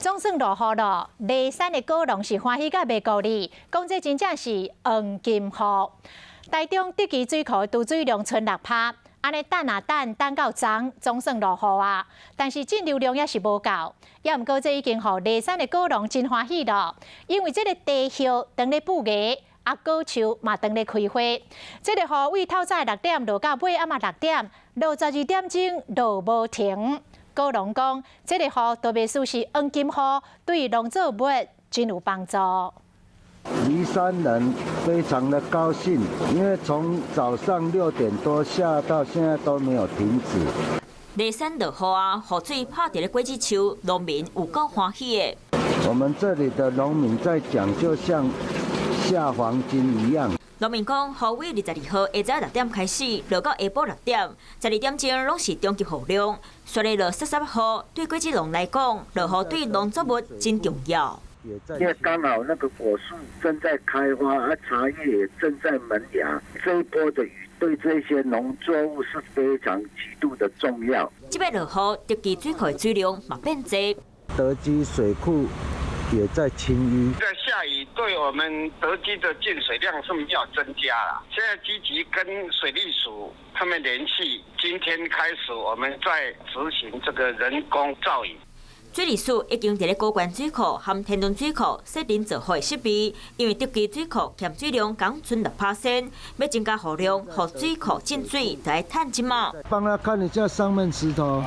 總算落雨囉，梨山的果農是歡喜甲袂顧哩，講這真正是黃金雨。台中德基水庫貯水量賰6趴，按呢等啊等，等到昨總算落雨啊，但是徑流量也是無夠，也毋過這已經予梨山的果農真歡喜囉，因為這个茶葉當咧布芽，啊果樹嘛當咧開花。這个雨為透早6點落到尾暗仔6點，落12點鐘落無停。果農講，這个雨特別說是黃金雨，對農作物真有幫助。梨山人非常的高興，因為從早上6點多下到現在都沒有停止。梨山落雨啊，雨水拍佇咧果子樹，農民有夠歡喜的。我們這裡的農民在講，就像下黃金一樣。農民講，雨為22號下晝6點開始，落到下晡6點，12點鐘攏是中級雨量。煞咧落澼澼雨，對果子農來講，落雨對農作物真重要。因為剛好那個果樹正在開花，而茶葉也正在萌芽，這一波的雨對這些農作物是非常極度的重要。這擺落雨，德基水庫的水量嘛變濟。德基水庫也在清淤。這下雨對我們德基的進水量是沒有增加了。現在積極跟水利署他們聯繫，今天開始我們在執行這個人工造雨。水利署已經佇咧高關水庫和天崙水庫設人造雨設備，因為德基水庫欠水量剛賰6%，欲增加雨量，予水庫進水，就愛趁這馬。幫他看一下上面石頭。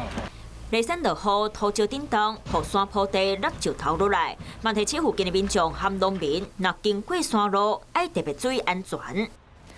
梨山落雨，土石振動，予山坡地落石頭落來，嘛提醒附近的民眾和農民，若經過山路，愛特別注意安全。